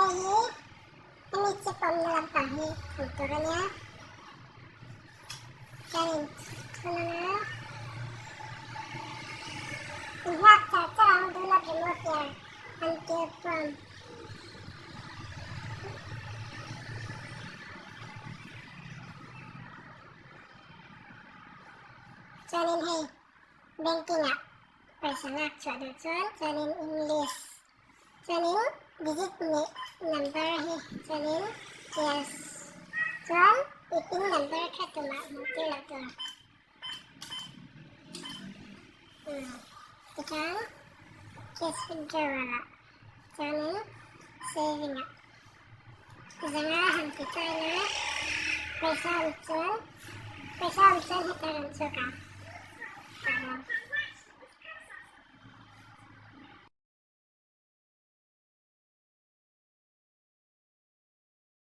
Hei hi hemi chip awmna lampang hi awm tur a nia. Chuanin thun anga inhlak char char ang do not remove your until prompt. Chuanin hei banking ah pawisa lak chhuah duh chuan chuanin English chuanin digit nih number hi chuanin yes chuan i pin number kha tumah hmuh tir loh tur umm tikhan cash withdrawal ah chuanin saving ah zanga han ti chuaina pawisa awm chuan pawisa awm chuan heta rawn chhuak ang.